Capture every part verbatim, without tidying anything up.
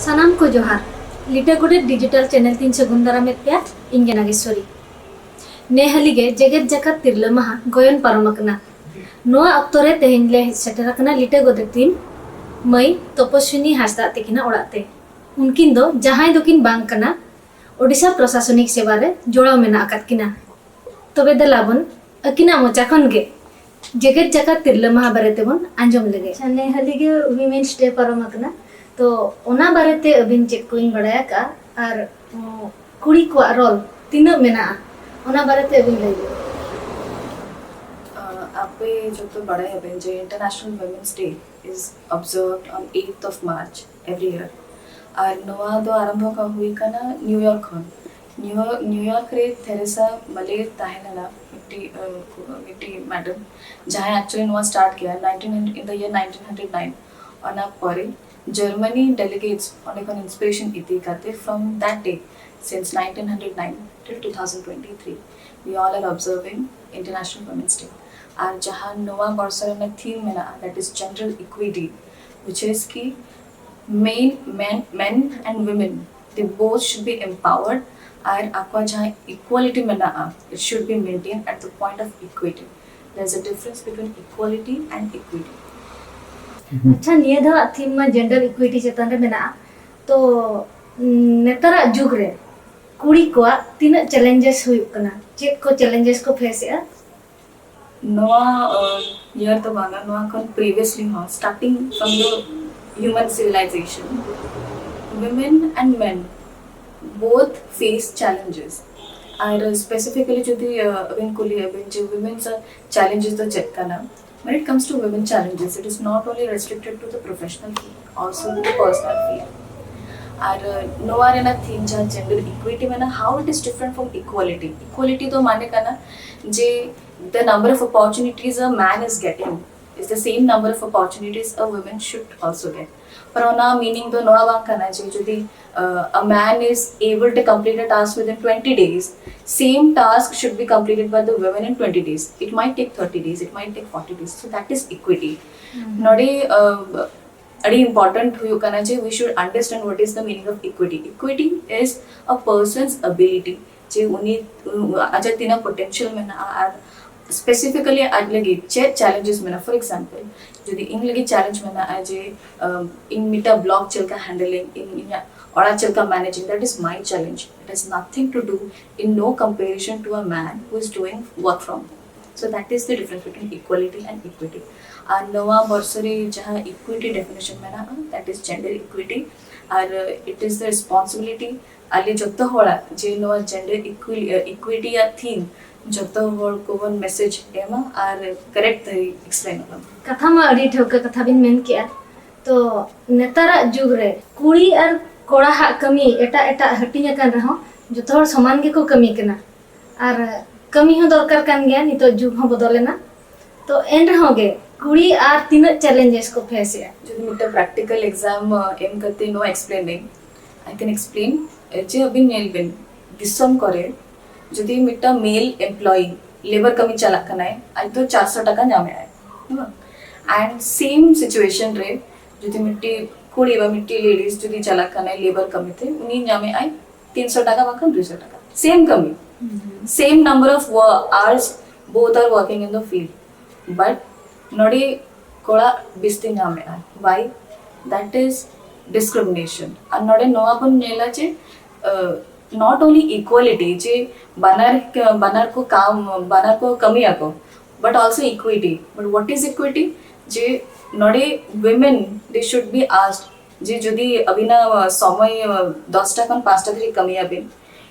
ᱥᱟᱱᱟᱢ ᱠᱚ ᱡᱚᱦᱟᱨ᱾ ᱞᱤᱴᱟᱹ ᱜᱚᱰᱮᱛ ᱰᱤᱡᱤᱴᱟᱞ ᱪᱮᱱᱮᱞ ᱛᱤᱧ ᱥᱟᱹᱜᱩᱱ ᱫᱟᱨᱟᱢᱮᱫ ᱯᱮᱭᱟ᱾ ᱤᱧ ᱜᱮ ᱱᱟᱜᱮᱥᱣᱚᱨᱤ᱾ ᱱᱮ ᱦᱟᱹᱞᱤ ᱜᱮ ᱡᱮᱜᱮᱛ ᱡᱟᱠᱟᱛ ᱛᱤᱨᱞᱟᱹ ᱢᱟᱦᱟ ᱜᱚᱭᱚᱱ ᱯᱟᱨᱚᱢ ᱟᱠᱟᱱᱟ᱾ ᱱᱚᱣᱟ ᱚᱠᱛᱚ ᱨᱮ ᱛᱮᱦᱮᱧ ᱞᱮ ᱦᱮᱡ ᱥᱮᱴᱮᱨ ᱟᱠᱟᱱᱟ ᱞᱤᱴᱟᱹ ᱜᱚᱰᱮᱛ ᱛᱤᱧ ᱢᱟᱹᱭ ᱛᱚᱯᱚᱥᱣᱤᱱᱤ ᱦᱟᱸᱥᱫᱟᱜ ᱛᱤᱠᱤᱱᱟᱜ ᱚᱲᱟᱜ ᱛᱮ᱾ ᱩᱱᱠᱤᱱ ᱫᱚ ᱡᱟᱦᱟᱸᱭ ᱫᱚᱠᱤᱱ ᱵᱟᱝ ᱠᱟᱱᱟ, ᱳᱰᱤᱥᱟ ᱯᱨᱚᱥᱟᱥᱚᱱᱤᱠ ᱥᱮᱵᱟ ᱨᱮ ᱡᱚᱲᱟᱣ ᱢᱮᱱᱟᱜ ᱟᱠᱟᱫ ᱠᱤᱱᱟ᱾ ᱛᱚᱵᱮ ᱫᱮᱞᱟ ᱵᱚᱱ ᱟᱹᱠᱤᱱᱟᱜ ᱢᱚᱪᱟ ᱠᱷᱚᱱ ᱜᱮ ᱡᱮᱜᱮᱛ ᱡᱟᱠᱟᱛ ᱛᱤᱨᱞᱟᱹ ᱢᱟᱦᱟ ᱵᱟᱨᱮ ᱛᱮᱵᱚᱱ ᱟᱸᱡᱚᱢ ᱞᱮᱜᱮ᱾ ᱟᱪᱪᱷᱟ, ᱱᱮ ᱦᱟᱹᱞᱤ ᱜᱮ ᱣᱤᱢᱮᱱᱥ ᱰᱮ ᱯᱟᱨᱚᱢ ᱟᱠᱟᱱᱟ, ᱛᱚ ᱚᱱᱟ ᱵᱟᱨᱮᱛᱮ ᱟᱹᱵᱤᱱ ᱪᱮᱫ ᱠᱚᱵᱤᱱ ᱵᱟᱲᱟᱭ ᱟᱠᱟᱫᱼᱟ ᱟᱨ, ᱩᱸ, ᱠᱩᱲᱤ ᱠᱚᱣᱟᱜ ᱨᱳᱞ ᱛᱤᱱᱟᱹᱜ ᱢᱮᱱᱟᱜᱼᱟ, ᱚᱱᱟ ᱵᱟᱨᱮᱛᱮ ᱟᱹᱵᱤᱱ ᱞᱟᱹᱭ ᱵᱤᱱ᱾ ᱟᱸ, ᱟᱯᱮ ᱡᱚᱛᱚ ᱵᱟᱲᱟᱭᱟᱵᱮᱱ ᱡᱮ International Women's Day is observed on eighth of March every year. ᱟᱨ ᱱᱚᱣᱟ ᱫᱚ ᱟᱨᱟᱢᱵᱷᱚ ᱠᱟ-, ᱦᱩᱭ ᱠᱟᱱᱟ ᱱᱤᱭᱩ ᱭᱚᱨᱠ ᱠᱷᱚᱱ᱾ ᱱᱤᱭᱩ-, ᱱᱤᱭᱩ ᱭᱚᱨᱠ ᱨᱮ ᱛᱷᱮᱨᱮᱥᱟ ᱢᱟᱞᱮ ᱛᱟᱦᱮᱸ ᱞᱮᱱᱟ, ᱢᱤᱫᱴᱤᱡ, ᱟᱸ, ᱠᱩ-, ᱢᱤᱫᱴᱤᱡ ᱢᱮᱰᱟᱢ, ᱡᱟᱦᱟᱸᱭ actually ᱱᱚᱣᱟ start ᱠᱮᱭᱟ nineteen hundred, in the year nineteen hundred nine. ᱚᱱᱟ ᱯᱚᱨᱮ ᱡᱟᱨᱢᱟᱱᱤ delegates ᱚᱸᱰᱮ ᱠᱷᱚᱱ inspiration ᱤᱫᱤ ᱠᱟᱛᱮ, from that day, since nineteen hundred nine till two thousand twenty-three, we all are observing International Women's Day. ᱟᱨ ᱡᱟᱦᱟᱸ ᱱᱚᱣᱟ ᱵᱚᱨᱥᱚ ᱨᱮᱱᱟᱜ theme ᱢᱮᱱᱟᱜᱼᱟ, that is gender equity, which is ᱠᱤ men, men, men and women, they both should be empowered, ᱟᱨ ᱟᱠᱚᱣᱟᱜ ᱡᱟᱦᱟᱸ equality ᱢᱮᱱᱟᱜᱼᱟ, it should be maintained at the point of equity. There is a difference between equality and equity. ᱟᱪᱪᱷᱟ, ᱱᱤᱭᱟᱹ ᱫᱷᱟᱣ theme ᱢᱟ gender equity ᱪᱮᱛᱟᱱ ᱨᱮ ᱢᱮᱱᱟᱜᱼᱟ, ᱛᱚ, ᱩᱸ, ᱱᱮᱛᱟᱨᱟᱜ ᱡᱩᱜᱽ ᱨᱮ ᱠᱩᱲᱤ ᱠᱚᱣᱟᱜ ᱛᱤᱱᱟᱹᱜ challenges ᱦᱩᱭᱩᱜ ᱠᱟᱱᱟ, ᱪᱮᱫ ᱠᱚ challenges ᱠᱚ face ᱮᱜᱼᱟ? ᱱᱚᱣᱟ, ᱟᱸ, year ᱫᱚ ᱵᱟᱝᱟ, ᱱᱚᱣᱟ ᱠᱷᱚᱱ previously ᱦᱚᱸ, starting from the human civilization, women and men both face challenges. R specifically ᱡᱩᱫᱤ, ᱟᱸ, ᱟᱹᱵᱤᱱ ᱠᱩᱞᱤᱭᱮᱫ ᱵᱤᱱ ᱡᱮ women's challenges ᱫᱚ ᱪᱮᱫ ᱠᱟᱱᱟ, when it comes to women challenges, it is not only restricted to the professional field, also to the personal field. ᱟᱨ, ᱟᱸ, ᱱᱚᱣᱟ ᱨᱮᱱᱟᱜ theme ᱡᱟᱦᱟᱸ gender equity ᱢᱮᱱᱟᱜᱼᱟ, how it is different from equality. Equality ᱫᱚ ᱢᱟᱱᱮ ᱠᱟᱱᱟ ᱡᱮ the number of opportunities a man is getting is the same number of opportunities a woman should also get. ᱯᱟᱨ ᱚᱱᱟ meaning ᱫᱚ ᱱᱚᱣᱟ ᱵᱟᱝ ᱠᱟᱱᱟ ᱡᱮ ᱡᱩᱫᱤ, uh, a man is able to complete a task within twenty days, same task should be completed by the women in twenty days. It might take thirty days, it might take forty days. So that is equity. ᱱᱚᱰᱮ, uh, ᱟᱹᱰᱤ important ᱦᱩᱭᱩᱜ ᱠᱟᱱᱟ ᱡᱮ we should understand what is the meaning of equity. Equity is a person's ability, ᱡᱮ ᱩᱱᱤ ᱟᱡᱟᱜ ᱛᱤᱱᱟᱹᱜ potential ᱢᱮᱱᱟᱜᱼᱟ, ᱟᱨ specifically ᱟᱡ ᱞᱟᱹᱜᱤᱫ ᱪᱮᱫ challenges ᱢᱮᱱᱟᱜᱼᱟ. For example, ᱡᱩᱫᱤ ᱤᱧ ᱞᱟᱹᱜᱤᱫ challenge ᱢᱮᱱᱟᱜᱼᱟ ᱡᱮ ᱤᱧ ᱢᱤᱫᱴᱟᱝ block ᱪᱮᱫ ᱞᱮᱠᱟ handling, ᱤᱧ ᱤᱧᱟᱹᱜ ᱚᱲᱟᱜ ᱪᱮᱫ ᱞᱮᱠᱟ managing, that is my challenge. It has nothing to do in no comparison to a man who is doing work from home. So that is the difference between equality and equity. ᱟᱨ ᱱᱚᱣᱟ ᱵᱚᱨᱥᱚ ᱨᱮ ᱡᱟᱦᱟᱸ equity definition ᱢᱮᱱᱟᱜᱼᱟ, that is gender equity. R it is the responsibility ᱟᱞᱮ ᱡᱚᱛᱚ ᱦᱚᱲᱟᱜ ᱡᱮ ᱱᱚᱣᱟ gender equality ᱟᱜ theme ᱡᱚᱛᱚ ᱦᱚᱲ ᱠᱚᱵᱚᱱ message ᱮᱢᱟ ᱟᱨ correct ᱫᱷᱟᱹᱨᱤᱡ explain ᱟᱵᱚᱱ᱾ ᱠᱟᱛᱷᱟ ᱢᱟ ᱟᱹᱰᱤ ᱴᱷᱟᱹᱣᱠᱟᱹ ᱠᱟᱛᱷᱟ ᱵᱤᱱ ᱢᱮᱱ ᱠᱮᱜᱼᱟ᱾ ᱛᱚ ᱱᱮᱛᱟᱨᱟᱜ ᱡᱩᱜᱽ ᱨᱮ ᱠᱩᱲᱤ ᱟᱨ ᱠᱚᱲᱟ ᱦᱟᱜ ᱠᱟᱹᱢᱤ ᱮᱴᱟᱜ ᱮᱴᱟᱜ ᱦᱟᱹᱴᱤᱧ ᱟᱠᱟᱱ ᱨᱮᱦᱚᱸ ᱡᱚᱛᱚ ᱦᱚᱲ ᱥᱚᱢᱟᱱ ᱜᱮᱠᱚ ᱠᱟᱹᱢᱤ ᱠᱟᱱᱟ᱾ ᱟᱨ ᱠᱟᱹᱢᱤ ᱦᱚᱸ ᱫᱚᱨᱠᱟᱨ ᱠᱟᱱ ᱜᱮᱭᱟ, ᱱᱤᱛᱚᱜ ᱡᱩᱜᱽ ᱦᱚᱸ ᱵᱚᱫᱚᱞ ᱮᱱᱟ᱾ ᱛᱚ ᱮᱱ ᱨᱮᱦᱚᱸ ᱜᱮ ᱠᱩᱲᱤ ᱟᱨ ᱛᱤᱱᱟᱹᱜ challenges ᱠᱚ face ᱮᱜᱼᱟ? ᱡᱩᱫᱤ ᱢᱤᱫᱴᱟᱝ practical exam ᱮᱢ ᱠᱟᱛᱮ ᱱᱚᱣᱟ explain ᱟᱹᱧ, I can explain. ᱡᱮ ᱟᱹᱵᱤᱱ ᱧᱮᱞ ᱵᱤᱱ, ᱫᱤᱥᱚᱢ ᱠᱚᱨᱮ ᱡᱩᱫᱤ ᱢᱤᱫᱴᱟᱝ male employee labour ᱠᱟᱹᱢᱤ ᱪᱟᱞᱟᱜ ᱠᱟᱱᱟᱭ, ᱟᱡ ᱫᱚ ᱪᱟᱨᱥᱚ ᱴᱟᱠᱟ ᱧᱟᱢᱮᱜᱼᱟᱭ, ᱦᱮᱸ ᱵᱟᱝ? And same situation ᱨᱮ ᱡᱩᱫᱤ ᱢᱤᱫᱴᱤᱡ ᱠᱩᱲᱤ ᱵᱟ ᱢᱤᱫᱴᱤᱡ ladies ᱡᱩᱫᱤ ᱪᱟᱞᱟᱜ ᱠᱟᱱᱟᱭ labour ᱠᱟᱹᱢᱤ ᱛᱮ, ᱩᱱᱤ ᱧᱟᱢᱮᱜᱼᱟᱭ ᱛᱤᱱᱥᱚ ᱴᱟᱠᱟ ᱵᱟᱝᱠᱷᱟᱱ ᱫᱩᱭᱥᱚ ᱴᱟᱠᱟ, same ᱠᱟᱹᱢᱤ, same number of wo- hours, both are working in the field, but ᱱᱚᱰᱮ ᱠᱚᱲᱟ ᱵᱤᱥᱛᱤ ᱧᱟᱢᱮᱜᱼᱟᱭ᱾ Why? That is discrimination. ᱟᱨ ᱱᱚᱰᱮ ᱱᱚᱣᱟ ᱵᱚᱱ ᱧᱮᱞᱟ ᱡᱮ not only equality, ᱡᱮ ᱵᱟᱱᱟᱨ ᱵᱟᱱᱟᱨ ᱠᱚ ᱠᱟᱢ ᱵᱟᱱᱟᱨ ᱠᱚ ᱠᱟᱹᱢᱤᱭᱟᱠᱚ, but also equity. But what is equity? ᱡᱮ ᱱᱚᱰᱮ women, they should be asked ᱡᱮ ᱡᱩᱫᱤ ᱟᱹᱵᱤᱱᱟᱜ ᱥᱚᱢᱚᱭ ᱫᱚᱥᱴᱟ ᱠᱷᱚᱱ ᱯᱟᱸᱪᱴᱟ ᱫᱷᱟᱹᱨᱤᱡ ᱠᱟᱹᱢᱤᱭᱟᱵᱤᱱ,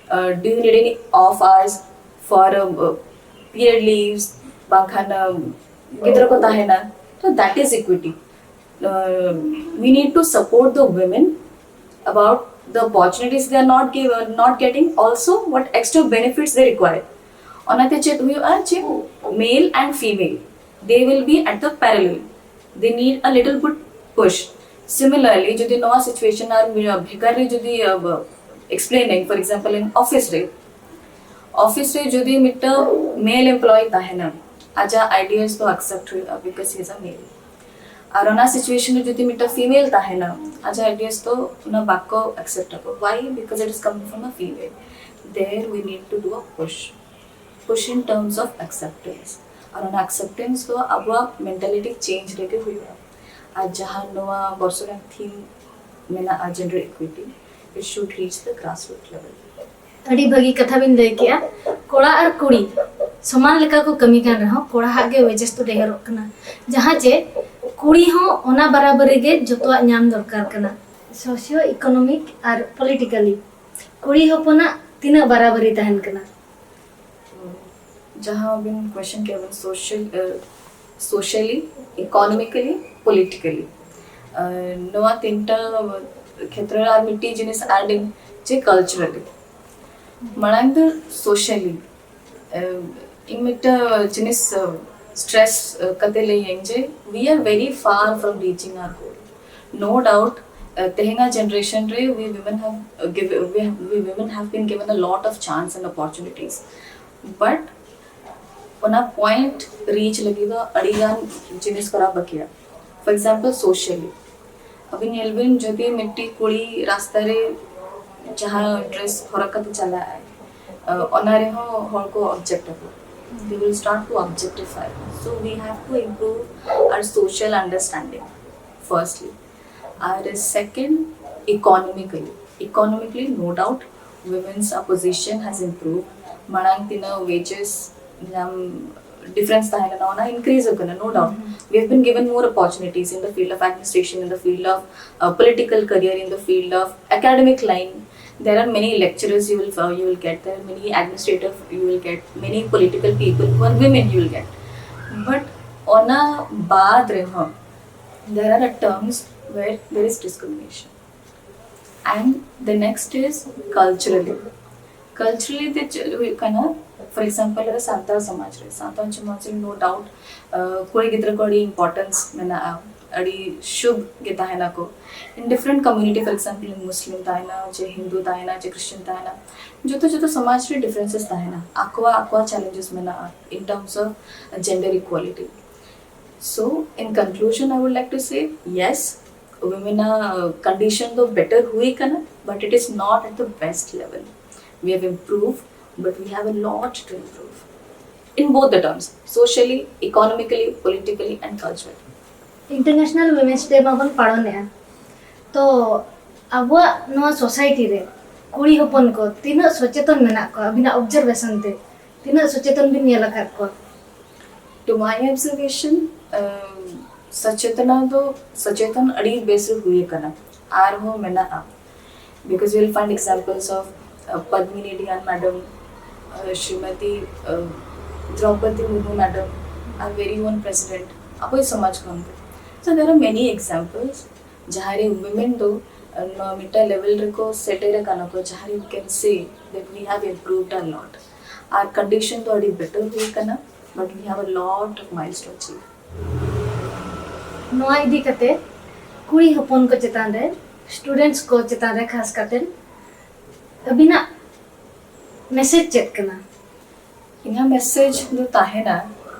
do you need any off hours for period leaves, ᱵᱟᱝᱠᱷᱟᱱ ᱜᱤᱫᱽᱨᱟᱹ ᱠᱚ ᱛᱟᱦᱮᱱᱟ? ᱛᱚ that is equity. We need to support the women about the opportunities they are not given, not getting, also what extra benefits they require. ᱚᱱᱟᱛᱮ ᱪᱮᱫ ᱦᱩᱭᱩᱜᱼᱟ ᱡᱮ male and female, they will be at the parallel, they need a little bit push. Similarly, ᱡᱩᱫᱤ ᱱᱚᱣᱟ situation ᱟᱨ ᱵᱷᱮᱜᱟᱨ ᱨᱮ ᱡᱩᱫᱤ explain ᱟᱹᱧ, for example in office ᱨᱮ, office ᱨᱮ ᱡᱩᱫᱤ ᱢᱤᱫᱴᱟᱝ male employee ᱛᱟᱦᱮᱱᱟ, ᱟᱡᱟᱜ ideas ᱫᱚ accept ᱦᱩᱭᱩᱜᱼᱟ because he is a male. ᱟᱨ ᱚᱱᱟ situation ᱨᱮ ᱡᱩᱫᱤ ᱢᱤᱫᱴᱟᱝ female ᱛᱟᱦᱮᱱᱟ, ᱟᱡᱟᱜ ideas ᱫᱚ ᱚᱱᱟ ᱵᱟᱠᱚ accept ᱟᱠᱚ᱾ Why? Because it is coming from a female. There we need to do a push. Push in terms of acceptance. ᱟᱨ ᱚᱱᱟ acceptance ᱫᱚ ᱟᱵᱚᱣᱟᱜ mentality change ᱨᱮᱜᱮ ᱦᱩᱭᱩᱜᱼᱟ᱾ ᱟᱨ ᱡᱟᱦᱟᱸ ᱱᱚᱣᱟ ᱵᱚᱨᱥᱚ ᱨᱮᱱᱟᱜ theme ᱢᱮᱱᱟᱜᱼᱟ, gender equity, it should reach the grassroots level. ᱟᱹᱰᱤ ᱵᱷᱟᱹᱜᱤ ᱠᱟᱛᱷᱟ ᱵᱤᱱ ᱞᱟᱹᱭ ᱠᱮᱜᱼᱟ᱾ ᱠᱚᱲᱟ ᱟᱨ ᱠᱩᱲᱤ ᱥᱚᱢᱟᱱ ᱞᱮᱠᱟ ᱠᱚ ᱠᱟᱹᱢᱤ ᱠᱟᱱ ᱨᱮᱦᱚᱸ, ᱠᱚᱲᱟ ᱦᱟᱜ ᱜᱮ wages ᱫᱚ ᱰᱷᱮᱨᱚᱜ ᱠᱟᱱᱟ, ᱡᱟᱦᱟᱸ ᱪᱮ ᱠᱩᱲᱤ ᱦᱚᱸ ᱚᱱᱟ ᱵᱟᱨᱟᱵᱟᱹᱨᱤ ᱜᱮ ᱡᱚᱛᱚᱣᱟᱜ ᱧᱟᱢ ᱫᱚᱨᱠᱟᱨ ᱠᱟᱱᱟ᱾ Socio economic ᱟᱨ politically ᱠᱩᱲᱤ ᱦᱚᱯᱚᱱᱟᱜ ᱛᱤᱱᱟᱹᱜ ᱵᱟᱨᱟᱵᱟᱹᱨᱤ ᱛᱟᱦᱮᱱ ᱠᱟᱱᱟ? ᱡᱟᱦᱟᱸ ᱵᱤᱱ question ᱠᱮᱫᱟ ᱵᱤᱱ, social, socially, economically, politically, ᱱᱚᱣᱟ ᱛᱤᱱᱴᱟ ᱠᱷᱮᱛᱨᱚ ᱨᱮ ᱟᱨ ᱢᱤᱫᱴᱤᱡ ᱡᱤᱱᱤᱥ add ᱤᱧ, ᱡᱮ culturally᱾ ᱢᱟᱲᱟᱝ ᱫᱚ socially, ᱤᱧ ᱢᱤᱫᱴᱟᱝ ᱡᱤᱱᱤᱥ stress ᱠᱟᱛᱮ ᱞᱟᱹᱭᱟᱹᱧ ᱡᱮ we are very far from reaching our goal. No doubt, ᱛᱮᱦᱮᱧᱟᱜ generation ᱨᱮ we women have, give, we, we women have been given a lot of chance and opportunities, but ᱚᱱᱟ point reach ᱞᱟᱹᱜᱤᱫ ᱫᱚ ᱟᱹᱰᱤ ᱜᱟᱱ ᱡᱤᱱᱤᱥ ᱠᱚᱨᱟᱣ ᱵᱟᱹᱠᱤᱭᱟ᱾ For example, socially, ᱟᱹᱵᱤᱱ ᱧᱮᱞ ᱵᱤᱱ, ᱡᱩᱫᱤ ᱢᱤᱫᱴᱤᱡ ᱠᱩᱲᱤ ᱨᱟᱥᱛᱟ ᱨᱮ ᱡᱟᱦᱟᱸ dress ᱦᱚᱨᱚᱜ ᱠᱟᱛᱮ ᱪᱟᱞᱟᱜ ᱟᱭ, ᱚᱱᱟ ᱨᱮᱦᱚᱸ ᱦᱚᱲ ᱠᱚ object ᱟᱠᱚ᱾ They will start to objectify. So we have to improve our social understanding firstly. R second, economically, economically, no doubt, women's position has improved. ᱢᱟᱲᱟᱝ ᱛᱤᱱᱟᱹᱜ wages ᱧᱟᱢ difference ᱛᱟᱦᱮᱸ ᱞᱮᱱᱟ, ᱚᱱᱟ increase ᱟᱠᱟᱱᱟ, no doubt. We have been given more opportunities in the field of administration, in the field of uh, political career, in the field of academic line. There are many lecturers you will uh, you will get. There are many administrative you will get. Many political people who are women you will get. But ᱚᱱᱟ ᱵᱟᱫ ᱨᱮᱦᱚᱸ, there are terms where there is discrimination. And the next is culturally. Culturally ᱫᱚ ᱪᱮᱫ ᱦᱩᱭᱩᱜ ᱠᱟᱱᱟ, for example, ᱟᱵᱚ ᱥᱟᱱᱛᱟᱲ ᱥᱚᱢᱟᱡᱽ ᱨᱮ, ᱥᱟᱱᱛᱟᱲ ᱥᱚᱢᱟᱡᱽ ᱨᱮ no doubt ᱠᱩᱲᱤ ᱜᱤᱫᱽᱨᱟᱹ ᱠᱚ ᱟᱹᱰᱤ importance ᱢᱮᱱᱟᱜᱼᱟ, ᱟᱹᱰᱤ ᱥᱩᱵᱷ ᱜᱮ ᱛᱟᱦᱮᱱᱟᱠᱚ᱾ In different community, for example, in Muslim ᱛᱟᱦᱮᱱᱟ, ᱪᱮ ᱦᱤᱱᱫᱩ ᱛᱟᱦᱮᱱᱟ, ᱪᱮ Christian ᱛᱟᱦᱮᱱᱟ, ᱡᱚᱛᱚ ᱡᱚᱛᱚ ᱥᱚᱢᱟᱡᱽ ᱨᱮ differences ᱛᱟᱦᱮᱱᱟ, ᱟᱠᱚᱣᱟᱜ ᱟᱠᱚᱣᱟᱜ challenges ᱢᱮᱱᱟᱜᱼᱟ in terms of gender equality. So, in conclusion, I would like to say, yes, women are condition though better hui kana, but it is not at the best level. We have improved, but we have a lot to improve in both the terms, socially, economically, politically, and culturally. International Women's Day ᱢᱟᱵᱚᱱ ᱯᱟᱞᱚᱱᱮᱜᱼᱟ, ᱛᱚ ᱟᱵᱚᱣᱟᱜ ᱱᱚᱣᱟ society ᱨᱮ ᱠᱩᱲᱤ ᱦᱚᱯᱚᱱ ᱠᱚ ᱛᱤᱱᱟᱹᱜ ᱥᱚᱪᱮᱛᱚᱱ ᱢᱮᱱᱟᱜ ᱠᱚᱣᱟ? ᱟᱹᱵᱤᱱᱟᱜ observation ᱛᱮ ᱛᱤᱱᱟᱹᱜ ᱥᱚᱪᱮᱛᱚᱱ ᱵᱤᱱ ᱧᱮᱞ ᱟᱠᱟᱫ ᱠᱚᱣᱟ? To my observation, um, ᱥᱚᱪᱮᱛᱚᱱᱟ ᱫᱚ ᱥᱚᱪᱮᱛᱚᱱ ᱟᱹᱰᱤ ᱵᱮᱥ ᱦᱩᱭ ᱟᱠᱟᱱᱟ, ᱟᱨᱦᱚᱸ ᱢᱮᱱᱟᱜᱼᱟ, because you'll find examples of uh, Padmini Diyan madam, uh, Srimati uh, Draupadi Murmu madam, our very own president, ᱟᱵᱚᱭ ᱥᱚᱢᱟᱡᱽ ᱠᱷᱚᱱ ᱜᱮ. So there are many examples ᱡᱟᱦᱟᱸ ᱨᱮ women ᱫᱚ uh, ᱱᱚᱣᱟ ᱢᱤᱫᱴᱟᱝ level ᱨᱮᱠᱚ ᱥᱮᱴᱮᱨ ᱟᱠᱟᱱᱟ ᱠᱚ, ᱡᱟᱦᱟᱸ ᱨᱮ you can say that we have improved a lot. R condition ᱫᱚ ᱟᱹᱰᱤ better ᱦᱩᱭ ᱟᱠᱟᱱᱟ, but we have a lot of miles to achieve. ᱱᱚᱣᱟ ᱤᱫᱤ ᱠᱟᱛᱮ ᱠᱩᱲᱤ ᱦᱚᱯᱚᱱ ᱠᱚ ᱪᱮᱛᱟᱱ ᱨᱮ, students ᱠᱚ ᱪᱮᱛᱟᱱ ᱨᱮ ᱠᱷᱟᱥ ᱠᱟᱛᱮ ᱟᱹᱵᱤᱱᱟᱜ message ᱪᱮᱫ ᱠᱟᱱᱟ? ᱤᱧᱟᱹᱜ message ᱫᱚ ᱛᱟᱦᱮᱱᱟ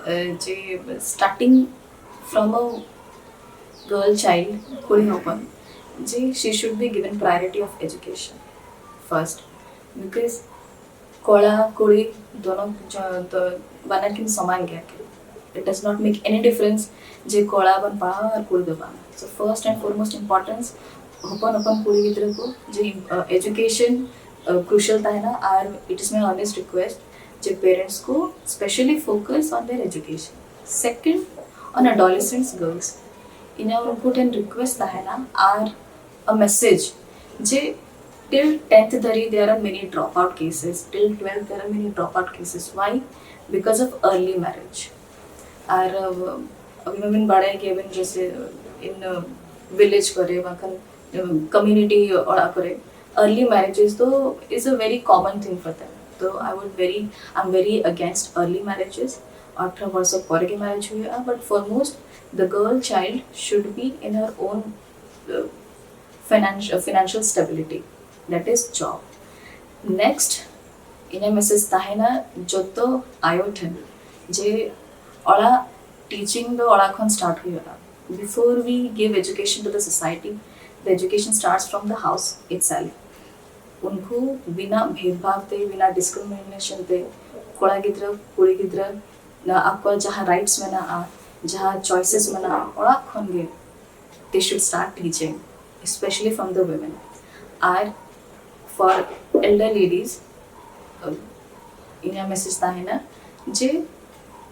ᱮ, ᱡᱮ starting from a girl child, ᱠᱩᱲᱤ ᱦᱚᱯᱚᱱ, ᱡᱮ she should be given priority of education first, because ᱠᱚᱲᱟ ᱠᱩᱲᱤ ᱫᱚᱱᱚ ᱡᱚ- ᱫᱚ ᱵᱟᱱᱟᱨ ᱠᱤᱱ ᱥᱚᱢᱟᱱ ᱜᱮᱭᱟ ᱠᱤᱱ. It does not make any difference ᱡᱮ ᱠᱚᱲᱟ ᱵᱚᱱ ᱯᱟᱲᱦᱟᱣ ᱟᱨ ᱠᱩᱲᱤ ᱫᱚ ᱵᱟᱝ. So first and foremost importance ᱦᱚᱯᱚᱱ ᱦᱚᱯᱚᱱ ᱠᱩᱲᱤ ᱜᱤᱫᱽᱨᱟᱹ ᱠᱚ ᱡᱮ education crucial ᱛᱟᱦᱮᱱᱟ, ᱟᱨ it is my honest request ᱡᱮ parents ᱠᱚ specially focus on their education. Second, on adolescents girls, ᱤᱧᱟᱹᱜ ᱩᱱᱠᱩ ᱴᱷᱮᱱ request ᱛᱟᱦᱮᱱᱟ ᱟᱨ a message ᱡᱮ till tenth ᱫᱷᱟᱹᱨᱤᱡ there are many dropout cases, till twelfth there are many dropout cases. Why? Because of early marriage. R uh, ᱟᱹᱵᱤᱱ ᱢᱟᱵᱤᱱ ᱵᱟᱲᱟᱭ ᱜᱮᱭᱟᱵᱤᱱ ᱡᱮᱥᱮ in uh, village ᱠᱚᱨᱮ ᱵᱟᱝᱠᱷᱟᱱ community ᱚᱲᱟᱜ ᱠᱚᱨᱮ early marriages ᱫᱚ is a very common thing for them. So I would very, I'm very against early marriages. ᱟᱴᱷᱨᱚ ᱵᱚᱨᱥᱚ ᱯᱚᱨᱮ ᱜᱮ marriage ᱦᱩᱭᱩᱜᱼᱟ, but foremost the girl child should be in her own uh, financial, financial stability, that is job. Next, ᱤᱧᱟᱹᱜ message ᱛᱟᱦᱮᱱᱟ ᱡᱚᱛᱚ ᱟᱭᱳ ᱴᱷᱮᱱ ᱡᱮ ᱚᱲᱟᱜ Teaching ᱫᱚ ᱚᱲᱟᱜ ᱠᱷᱚᱱ start ᱦᱩᱭᱩᱜᱼᱟ. Before we give education to the society, the education starts from the house itself. ᱩᱱᱠᱩ ᱵᱤᱱᱟ ᱵᱷᱮᱫᱽᱵᱷᱟᱵᱽ ᱛᱮ, ᱵᱤᱱᱟ discrimination ᱛᱮ ᱠᱚᱲᱟ ᱜᱤᱫᱽᱨᱟᱹ ᱠᱩᱲᱤ ᱜᱤᱫᱽᱨᱟᱹ ᱟᱠᱚᱣᱟᱜ ᱡᱟᱦᱟᱸ rights ᱢᱮᱱᱟᱜᱼᱟ, ᱡᱟᱦᱟᱸ choices ᱢᱮᱱᱟᱜᱼᱟ, ᱚᱲᱟᱜ ᱠᱷᱚᱱ ᱜᱮ they should start teaching, especially from the women. R for elder ladies, ᱤᱧᱟᱹᱜ message ᱛᱟᱦᱮᱱᱟ ᱡᱮ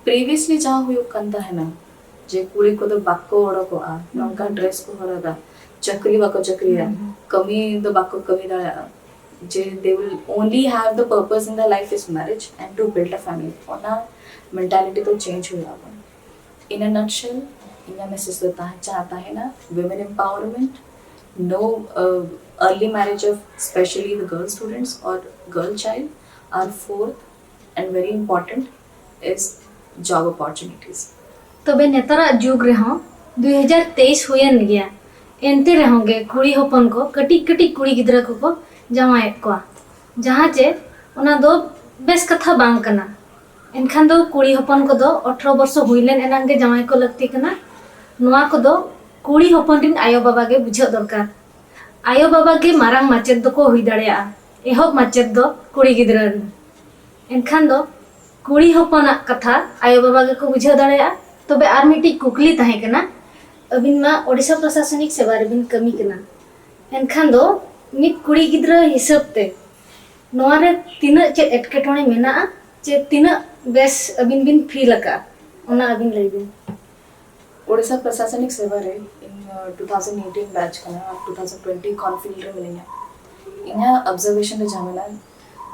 previously ᱡᱟᱦᱟᱸ ᱦᱩᱭᱩᱜ ᱠᱟᱱ ᱛᱟᱦᱮᱱᱟ ᱡᱮ ᱠᱩᱲᱤ ᱠᱚᱫᱚ ᱵᱟᱠᱚ ᱚᱰᱚᱠᱚᱜᱼᱟ, ᱱᱚᱝᱠᱟᱱ dress ᱠᱚ ᱦᱚᱨᱚᱜᱟ, ᱪᱟᱹᱠᱨᱤ ᱵᱟᱠᱚ ᱪᱟᱹᱠᱨᱤᱭᱟ, ᱠᱟᱹᱢᱤ ᱫᱚ ᱵᱟᱠᱚ ᱠᱟᱹᱢᱤ ᱫᱟᱲᱮᱭᱟᱜᱼᱟ, ᱡᱮ they will only have the purpose in the life is marriage and to build a family. ᱚᱱᱟ mentality ᱫᱚ change ᱦᱩᱭᱩᱜᱼᱟ ᱵᱚᱱ. In a nutshell, ᱤᱧᱟᱹᱜ message ᱫᱚ ᱛᱟᱦᱮᱸ ᱡᱟᱦᱟᱸ ᱛᱟᱦᱮᱱᱟ, women empowerment, no uh, early marriage of especially the girl students or girl child, and fourth and very important is job opportunities. ᱛᱚᱵᱮ ᱱᱮᱛᱟᱨᱟᱜ ᱡᱩᱜᱽ ᱨᱮᱦᱚᱸ ᱫᱩᱭ ᱦᱟᱡᱟᱨ ᱛᱮᱭᱤᱥ ᱦᱩᱭᱮᱱ ᱜᱮᱭᱟ, ᱮᱱᱛᱮ ᱨᱮᱦᱚᱸ ᱜᱮ ᱠᱩᱲᱤ ᱦᱚᱯᱚᱱ ᱠᱚ ᱠᱟᱹᱴᱤᱡ ᱠᱟᱹᱴᱤᱡ ᱠᱩᱲᱤ ᱜᱤᱫᱽᱨᱟᱹ ᱠᱚᱠᱚ ᱡᱟᱶᱟᱭᱮᱫ ᱠᱚᱣᱟ, ᱡᱟᱦᱟᱸ ᱪᱮ ᱚᱱᱟ ᱫᱚ ᱵᱮᱥ ᱠᱟᱛᱷᱟ ᱵᱟᱝ ᱠᱟᱱᱟ᱾ ᱮᱱᱠᱷᱟᱱ ᱫᱚ ᱠᱩᱲᱤ ᱦᱚᱯᱚᱱ ᱠᱚᱫᱚ ᱟᱴᱷᱨᱚ ᱵᱚᱨᱥᱚ ᱦᱩᱭ ᱞᱮᱱ ᱮᱱᱟᱝ ᱜᱮ ᱡᱟᱶᱟᱭ ᱠᱚ ᱞᱟᱹᱠᱛᱤ ᱠᱟᱱᱟ᱾ ᱱᱚᱣᱟ ᱠᱚᱫᱚ ᱠᱩᱲᱤ ᱦᱚᱯᱚᱱ ᱨᱤᱱ ᱟᱭᱳ ᱵᱟᱵᱟ ᱜᱮ ᱵᱩᱡᱷᱟᱹᱜ ᱫᱚᱨᱠᱟᱨ᱾ ᱟᱭᱳ ᱵᱟᱵᱟ ᱜᱮ ᱢᱟᱨᱟᱝ ᱢᱟᱪᱮᱫ ᱫᱚᱠᱚ ᱦᱩᱭ ᱫᱟᱲᱮᱭᱟᱜᱼᱟ᱾ ᱮᱦᱚᱵ ᱢᱟᱪᱮᱫ ᱫᱚ ᱠᱩᱲᱤ ᱜᱤᱫᱽᱨᱟᱹ ᱨᱤᱱ᱾ ᱮᱱᱠᱷᱟᱱ ᱫᱚ ᱠᱩᱲᱤ ᱦᱚᱯᱚᱱᱟᱜ ᱠᱟᱛᱷᱟ ᱟᱭᱳ ᱵᱟᱵᱟ ᱜᱮᱠᱚ ᱵᱩᱡᱷᱟᱹᱣ ᱫᱟᱲᱮᱭᱟᱜᱼᱟ᱾ ᱛᱚᱵᱮ ᱟᱨ ᱢᱤᱫᱴᱤᱡ ᱠᱩᱠᱞᱤ ᱛᱟᱦᱮᱸ ᱠᱟᱱᱟ, ᱟᱹᱵᱤᱱ ᱢᱟ ᱳᱰᱤᱥᱟ ᱯᱨᱚᱥᱟᱥᱚᱱᱤᱠ ᱥᱮᱵᱟ ᱨᱮᱵᱤᱱ ᱠᱟᱹᱢᱤ ᱠᱟᱱᱟ, ᱮᱱᱠᱷᱟᱱ ᱫᱚ ᱢᱤᱫ ᱠᱩᱲᱤ ᱜᱤᱫᱽᱨᱟᱹ ᱦᱤᱥᱟᱹᱵ ᱛᱮ ᱱᱚᱣᱟ ᱨᱮ ᱛᱤᱱᱟᱹᱜ ᱪᱮᱫ ᱮᱴᱠᱮᱴᱚᱬᱮ ᱢᱮᱱᱟᱜᱼᱟ, ᱪᱮ ᱛᱤᱱᱟᱹᱜ ᱵᱮᱥ ᱟᱹᱵᱤᱱ ᱵᱤᱱ ᱯᱷᱤᱞ ᱟᱠᱟᱫᱼᱟ, ᱚᱱᱟ ᱟᱹᱵᱤᱱ ᱞᱟᱹᱭ ᱵᱤᱱ᱾ ᱳᱰᱤᱥᱟ ᱯᱨᱚᱥᱟᱥᱚᱱᱤᱠ ᱥᱮᱵᱟ ᱨᱮ ᱤᱧ ᱴᱩ ᱛᱷᱟᱣᱡᱮᱱᱰ ᱮᱭᱤᱴᱤᱱ batch ᱠᱟᱱᱟ ᱟᱨ ᱴᱩ ᱛᱷᱟᱣᱡᱮᱱᱰ ᱴᱩᱭᱮᱱᱴᱤ ᱠᱷᱚᱱ ᱯᱷᱤᱞᱰ ᱨᱮ ᱢᱤᱱᱟᱹᱧᱟ᱾ ᱤᱧᱟᱹᱜ ᱚᱵᱡᱟᱨᱵᱷᱮᱥᱚᱱ ᱨᱮ ᱡᱟᱦᱟᱸ ᱢᱮᱱᱟᱜᱼᱟ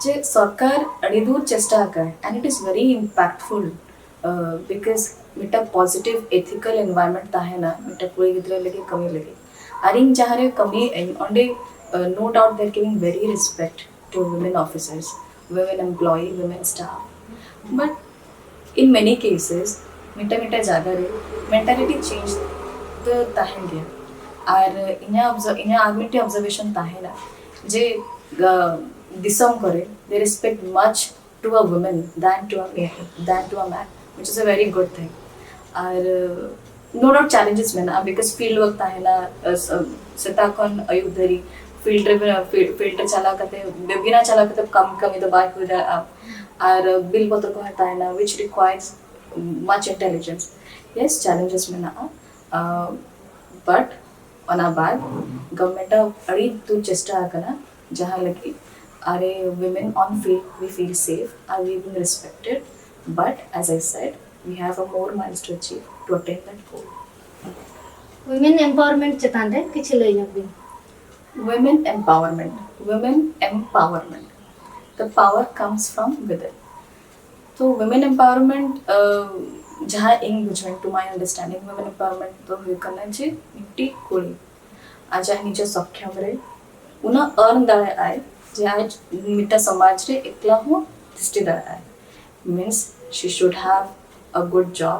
ᱡᱮ ᱥᱚᱨᱠᱟᱨ ᱟᱹᱰᱤ ᱫᱩᱨ ᱪᱮᱥᱴᱟ ᱟᱠᱟᱫ, and it is very impactful because ᱢᱤᱫᱴᱟᱝ positive ethical environment ᱛᱟᱦᱮᱱᱟ ᱢᱤᱫᱴᱟᱝ ᱠᱩᱲᱤ ᱜᱤᱫᱽᱨᱟᱹ ᱞᱟᱹᱜᱤᱫ ᱠᱟᱹᱢᱤ ᱞᱟᱹᱜᱤᱫ᱾ ᱟᱨ ᱤᱧ ᱡᱟᱦᱟᱸ ᱨᱮ ᱠᱟᱹᱢᱤᱭᱮᱫ ᱟᱹᱧ ᱚᱸᱰᱮ no doubt they're giving very respect to women officers, women employee, women staff. But in many cases ᱢᱤᱫᱴᱟᱝ ᱢᱤᱫᱴᱟᱝ ᱡᱟᱭᱜᱟ ᱨᱮ mentality change ᱫᱚ ᱛᱟᱦᱮᱱ ᱜᱮᱭᱟ. ᱟᱨ ᱤᱧᱟᱹᱜ ᱤᱧᱟᱹᱜ ᱟᱨ ᱢᱤᱫᱴᱮᱱ ᱚᱵᱡᱟᱨᱵᱷᱮᱥᱚᱱ ᱛᱟᱦᱮᱱᱟ ᱡᱮ ᱫᱤᱥᱚᱢ ᱠᱚᱨᱮ they respect much to a woman than to a man, than to a man, which is a very good thing. R no doubt challenges ᱢᱮᱱᱟᱜᱼᱟ, because field work ᱛᱟᱦᱮᱱᱟ, ᱥᱮᱛᱟᱜ ᱠᱷᱚᱱ ᱟᱹᱭᱩᱵ ᱫᱷᱟᱹᱨᱤᱡ field ᱨᱮ field ᱨᱮ ᱪᱟᱞᱟᱣ ᱠᱟᱛᱮ, ᱵᱤᱱᱟ ᱪᱟᱞᱟᱣ ᱠᱟᱛᱮ ᱠᱟᱹᱢᱤ ᱠᱟᱹᱢᱤ ᱫᱚ ᱵᱟᱭ ᱦᱩᱭ ᱫᱟᱲᱮᱭᱟᱜᱼᱟ᱾ ᱟᱨ ᱵᱤᱞ ᱯᱚᱛᱨᱚ ᱠᱚᱦᱚᱸ ᱛᱟᱦᱮᱱᱟ, which requires much intelligence. Yes, challenges ᱢᱮᱱᱟᱜᱼᱟ, but ᱚᱱᱟ ᱵᱟᱫ government ᱟᱜ ᱟᱹᱰᱤ ᱫᱩᱨ ᱪᱮᱥᱴᱟ ᱟᱠᱟᱱᱟ, ᱡᱟᱦᱟᱸ ᱞᱟᱹᱜᱤᱫ ᱟᱨᱮ women on field we feel safe, are we being respected, but as I said, we have a more miles to achieve to attain that goal. Women empowerment ᱪᱮᱛᱟᱱ ᱨᱮ ᱠᱤᱪᱷᱩ ᱞᱟᱹᱭ ᱧᱚᱜ ᱵᱤᱱ᱾ Women empowerment, women empowerment, the power comes from within. ᱛᱚ women empowerment ᱡᱟᱦᱟᱸ ᱤᱧ ᱵᱩᱡᱷᱟᱹᱣ, to my understanding, women empowerment ᱫᱚ ᱦᱩᱭᱩᱜ ᱠᱟᱱᱟ ᱡᱮ ᱢᱤᱫᱴᱤᱡ ᱠᱩᱲᱤ ᱟᱡᱟᱜ ᱱᱤᱡᱮ ᱥᱚᱠᱠᱷᱮᱢ ᱨᱮ ᱩᱱᱟᱹᱜ earn ᱫᱟᱲᱮᱭᱟᱜᱼᱟᱭ ᱡᱮ ᱟᱡ ᱢᱤᱫᱴᱟᱝ ᱥᱚᱢᱟᱡᱽ ᱨᱮ ᱮᱠᱞᱟ ᱦᱚᱸ ᱛᱤᱥᱴᱤ ᱫᱟᱲᱮᱭᱟᱜᱼᱟᱭ᱾ Means she should have a good job,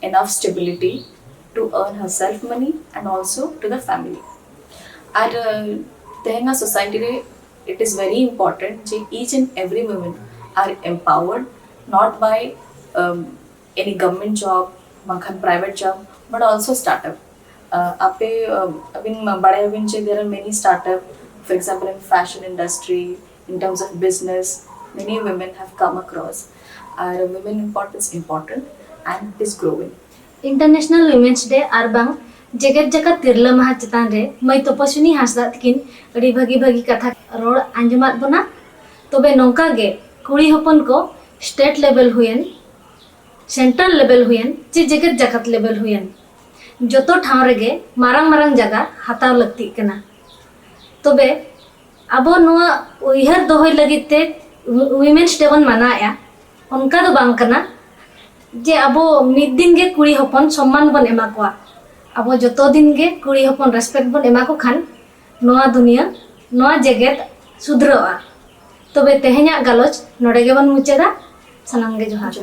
enough stability to earn herself money and also to the family. ᱟᱨ ᱛᱮᱦᱮᱧᱟᱜ society ᱨᱮ it is very important ᱡᱮ each and every women are empowered, not by um, any government job, ᱵᱟᱝᱠᱷᱟᱱ private job, but also startup. ᱟᱯᱮ ᱟᱹᱵᱤᱱ ᱵᱟᱲᱟᱭᱟᱵᱤᱱ ᱡᱮ there are many startup, for example in fashion industry, in terms of business, many women have come across. R women empowerment is important and it is growing. International Women's Day ᱟᱨ ᱵᱟᱝ ᱡᱮᱜᱮᱛ ᱡᱟᱠᱟᱛ ᱛᱤᱨᱞᱟᱹ ᱢᱟᱦᱟ ᱪᱮᱛᱟᱱ ᱨᱮ ᱢᱟᱹᱭ ᱛᱚᱯᱚᱥᱤᱱᱤ ᱦᱟᱸᱥᱫᱟ ᱛᱟᱹᱠᱤᱱ ᱟᱹᱰᱤ ᱵᱷᱟᱹᱜᱤ ᱵᱷᱟᱹᱜᱤ ᱠᱟᱛᱷᱟ ᱨᱚᱲ ᱟᱸᱡᱚᱢᱟᱫ ᱵᱚᱱᱟ᱾ ᱛᱚᱵᱮ ᱱᱚᱝᱠᱟ ᱜᱮ ᱠᱩᱲᱤ ᱦᱚᱯᱚᱱ ᱠᱚ state level ᱦᱩᱭᱮᱱ, central level ᱦᱩᱭᱮᱱ, ᱪᱮ ᱡᱮᱜᱮᱛ ᱡᱟᱠᱟᱛ level ᱦᱩᱭᱮᱱ, ᱡᱚᱛᱚ ᱴᱷᱟᱶ ᱨᱮᱜᱮ ᱢᱟᱨᱟᱝ ᱢᱟᱨᱟᱝ ᱡᱟᱭᱜᱟ ᱦᱟᱛᱟᱣ ᱞᱟᱹᱠᱛᱤᱜ ᱠᱟᱱᱟ᱾ ᱛᱚᱵᱮ ᱟᱵᱚ ᱱᱚᱣᱟ ᱩᱭᱦᱟᱹᱨ ᱫᱚᱦᱚᱭ ᱞᱟᱹᱜᱤᱫ ᱛᱮ Women's Day ᱵᱚᱱ ᱢᱟᱱᱟᱣᱮᱫᱼᱟ, ᱚᱱᱠᱟ ᱫᱚ ᱵᱟᱝ ᱠᱟᱱᱟ ᱡᱮ ᱟᱵᱚ ᱢᱤᱫ ᱫᱤᱱ ᱜᱮ ᱠᱩᱲᱤ ᱦᱚᱯᱚᱱ ᱥᱚᱢᱢᱟᱱ ᱵᱚᱱ ᱮᱢᱟ ᱠᱚᱣᱟ᱾ ᱟᱵᱚ ᱡᱚᱛᱚ ᱫᱤᱱ ᱜᱮ ᱠᱩᱲᱤ ᱦᱚᱯᱚᱱ respect ᱵᱚᱱ ᱮᱢᱟ ᱠᱚ ᱠᱷᱟᱱ ᱱᱚᱣᱟ ᱫᱩᱱᱤᱭᱟᱹ, ᱱᱚᱣᱟ ᱡᱮᱜᱮᱛ ᱥᱩᱫᱷᱨᱟᱹᱜᱼᱟ᱾ ᱛᱚᱵᱮ ᱛᱮᱦᱮᱧᱟᱜ ᱜᱟᱞᱚᱪ ᱱᱚᱰᱮ ᱜᱮᱵᱚᱱ ᱢᱩᱪᱟᱹᱫᱟ᱾ ᱥᱟᱱᱟᱢ ᱜᱮ ᱡᱚᱦᱟᱨ᱾